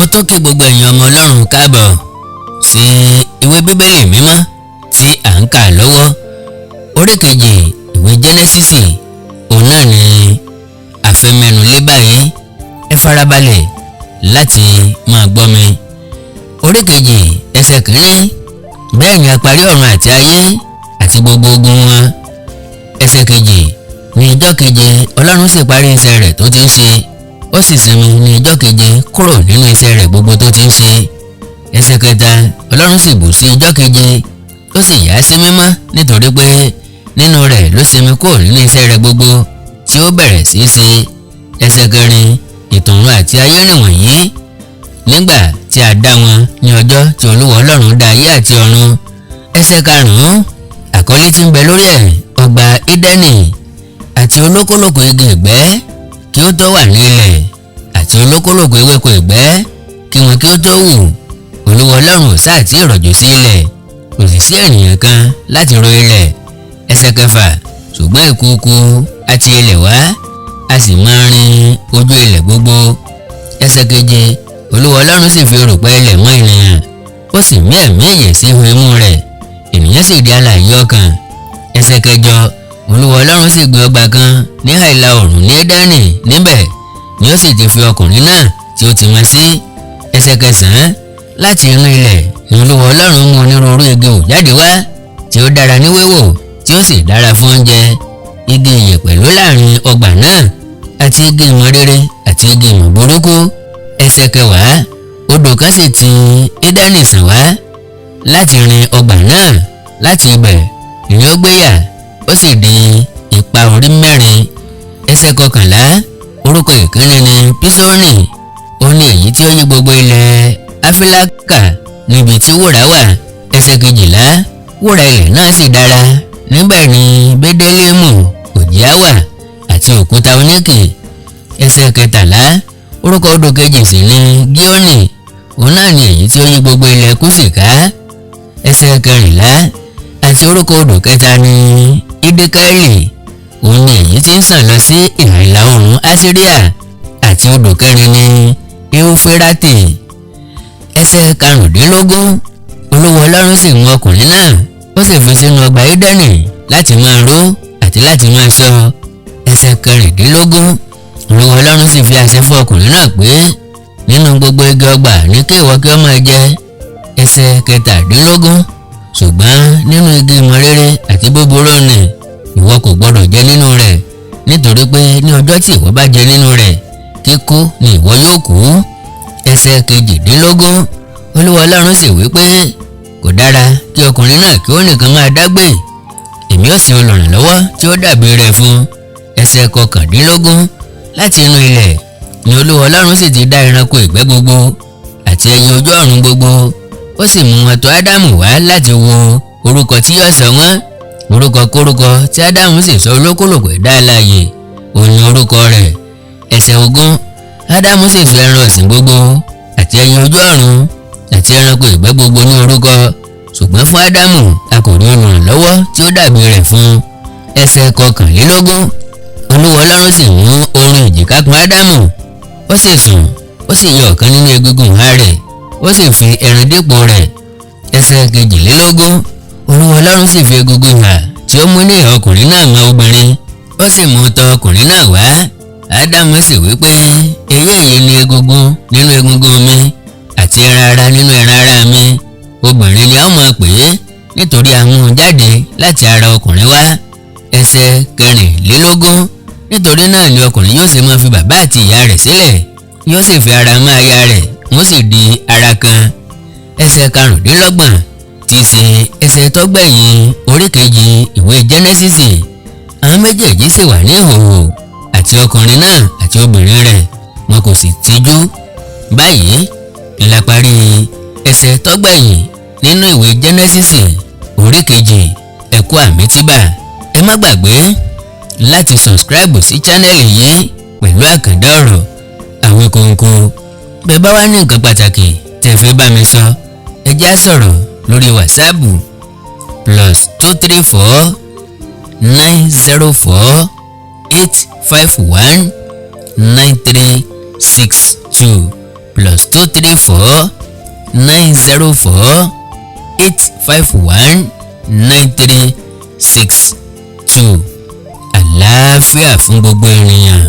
Mo tún kí gbogbo ẹ̀yin ọmọ Ọlọ́run káàbọ̀ sí ìwé Bíbélì mímọ́ tí à ń kà lọ́wọ́. Orí kejì ìwé Jẹ́nẹ́sísì, òun náà ni a fẹ́ mẹ́nu lé báyìí. Ẹ farabalẹ̀ láti máa gbọ́ mi. Orí kejì, ẹsẹ̀ kìíní: Bẹ́ẹ̀ ni a parí ọ̀run àti ayé àti gbogbo ogun wọn. Ẹsẹ̀ kejì: Ní ijọ́ keje, Ọlọ́run sì parí iṣẹ́ rẹ̀ tó ti ń ṣe, ó sì sinmi ní ijọ́ keje kúrò nínú iṣẹ́ rẹ̀ gbogbo tó ti ń ṣe. Ẹsẹ̀ kẹta: Ọlọ́run sì bù sí ijọ́ keje, ó sì yà á sí mímọ́, nítorí pé nínú rẹ̀ ló sinmi kúrò nínú iṣẹ́ rẹ̀ gbogbo tí ó bẹ̀rẹ̀ sí í ṣe. Ẹsẹ̀ kẹrin: Ìtàn ọ̀run àti ayé nìwọ̀nyí nígbà tí a dá wọn, ní ọjọ́ tí Olúwa Ọlọ́run dá ayé àti ọ̀run. Ẹsẹ̀ karùn-ún, àkọlé tí ń bẹ lórí ẹ̀: Ọgbà Ídẹ́nì. Àti olúkúlùkù igi ìgbẹ́ kí ó tó wà ní ilẹ̀, àti olúkúlùkù ewéko ìgbẹ́ kí wọn kí ó tó hù, Olúwa Ọlọ́run ò sáà tí ì rọ̀jò sí ilẹ̀, kò sì sí ènìyàn kan láti ro ilẹ̀. Ẹsẹ̀ kẹfà: Ṣùgbọ́n ìkùukù á ti ilẹ̀ wá, a sì máa rin ojú ilẹ̀ gbogbo. Ẹsẹ̀ keje: Olúwa Ọlọ́run sì fi erùpẹ̀ ilẹ̀ mọ́ ènìyàn, ó sì mí ẹ̀mí ìyè sí ihò imú rẹ̀, ènìyàn sì di alààyè ọkàn. Ẹsẹ̀ kẹjọ: Olúwa Ọlọ́run sì gbin ọgbà kan ní ìhà ìlà oòrùn ní Édẹ́nì, níbẹ̀ ni ó sì ti fi ọkùnrin náà tí ó ti mọ sí. Ẹsẹ̀ kẹsàn-án: Láti inú ilẹ̀ ni Olúwa Ọlọ́run mú onírúurú igi hù jáde wá tí ó dára ní wíwò, tí ó sì dára fún oúnjẹ, igi ìyè pẹ̀lú láàrin ọgbà náà, àti igi ìmọ̀ rere àti igi ìmọ̀ burúkú. Ẹsẹ̀ kẹwàá: Odò kan sì ti Édẹ́nì sàn wá láti rin ọgbà náà, láti ibẹ̀ ni ó gbé yà, ó sì di ipa orí mẹ́rin. Ẹsẹ̀ kọkànlá: Orúkọ ìkíní ni Písónì, ó ní èyí tí ó yí gbogbo ilẹ̀ Áfílákà níbi tí wúrà wà. Ẹsẹ̀ kejìlá: Wúrà ilẹ̀ náà sì dára, níbẹ̀ ni bẹ́dẹ́lẹ́mù òjìá wà àti òkúta oníkì. Ẹsẹ̀ kẹtàlá: Orúkọ odò kejì sì ni Gíónì, òun náà ni èyí tí ó yí gbogbo ilẹ̀ Kúsì ká. Ẹsẹ̀ kẹrìnlá: Àti orúkọ odò kẹta ni Ídékẹ́lì, òun ni èyí tí ń sàn lọ sí ìhà ìlà oòrùn Asíríà. Àti odò kẹrin ni Éufírátì. Ẹsẹ̀ karùndínlógún: Olúwa Ọlọ́run sì mú ọkùnrin náà, ó sì fi sínú ọgbà Édẹ́nì láti máa ró àti láti máa ṣọ́. Ẹsẹ̀ kẹrìndínlógún: Olúwa Ọlọ́run sì fi àṣẹ fún ọkùnrin náà pé, "Nínú gbogbo igi ọgbà ní kí ìwọ kí ó máa jẹ." Ẹsẹ̀ kẹtàdínlógún: "Ṣùgbọ́n nínú igi ìmọ̀ rere àti búburú nì, ìwọ kò gbọdọ̀ jẹ nínú rẹ̀, nítorí pé ní ọjọ́ tí ìwọ bá jẹ nínú rẹ̀, kíkú ni ìwọ yóò kú." Ẹsẹ̀ kejìdínlógún: Olúwa Ọlọ́run sì wí pé, "Kò dára kí ọkùnrin náà kí ó nìkan máa dágbé, èmi ó sì olùrànlọ́wọ́ tí ó dàbí rẹ̀ fún. Ẹsẹ̀ kọkàndínlógún: Láti inú ilẹ̀ ni Olúwa Ọlọ́run sì ti dá ẹranko ìgbẹ́ gbogbo àti ẹyẹ ojú ọ̀run gbogbo, ó sì mú wọn tọ̀ Ádámù wá láti wo orúkọ tí yóò sọ wọ́n. Orúkọ kórúkọ tí Ádámù sì sọ olúkúlùkù ẹ̀dá alààyè, òun ni orúkọ rẹ̀. Ẹsẹ̀ 20: Ádámù sì sọ ẹran ọ̀sìn gbogbo àti ẹyẹ ojú ọ̀run àti ẹranko ìgbẹ́ gbogbo ní orúkọ, ṣùgbọ́n fún Ádámù a kò rí olùrànlọ́wọ́ tí ó dàbí rẹ̀ fún. Ẹsẹ̀ kọkànlélógún: Olúwa Ọlọ́run sì mú oorun ìjìká kùn Ádámù, ó sì sùn, ó sì yọ ọ̀kan nínú egungun ìhà rẹ̀, ó sì fi ẹran dípò rẹ̀. Ẹsẹ̀ kejìlélógún: Olúwa Ọlọ́run sì fi egungun ìhà tí ó mú ní ìhà ọkùnrin náà mọ obìnrin, ó sì mú tọ̀ ọkùnrin náà wá. Ádámù sì wí pé, "Èyí ni egungun nínú egungun mi àti ẹran ara nínú ẹran ara mi. Obìnrin ni a ó máa pè é, nítorí a mú un jáde láti ara ọkùnrin wá." Ẹsẹ̀ kẹrìnlélógún: Nítorí náà ni ọkùnrin yóò ṣe máa fi bàbá àti ìyá rẹ̀ sílẹ̀, yóò sì fi ara mọ́ aya rẹ̀, wọ́n sì di ara kan. Ẹsẹ̀ karùndínlọ́gbọ̀n, tí í ṣe ẹsẹ̀ tọ́gbẹ̀yìn orí kejì ìwé Jẹ́nẹ́sísì: Àwọn méjèèjì sì wà ní ìhòòhò, àti ọkùnrin náà àti obìnrin rẹ̀, wọn kò sì tijú. Báyìí la parí ẹsẹ̀ tọ́gbẹ̀yìn nínú ìwé Jẹ́nẹ́sísì orí kejì. Ẹ̀kú àmì tíbà. Ẹ má gbàgbé láti subscribe sí channel yìí pẹ̀lú àkàndá ọ̀rọ̀ Àwíkòǹkò. Bẹ́ẹ̀ bá wá ní nǹkan pàtàkì tẹ́ fẹ́ bá mi sọ, ẹ já sọ̀rọ̀ lórí WhatsApp: +234 904 851 9362. +234 904 851 9362. Àlàáfíà fún gbogbo ènìyàn.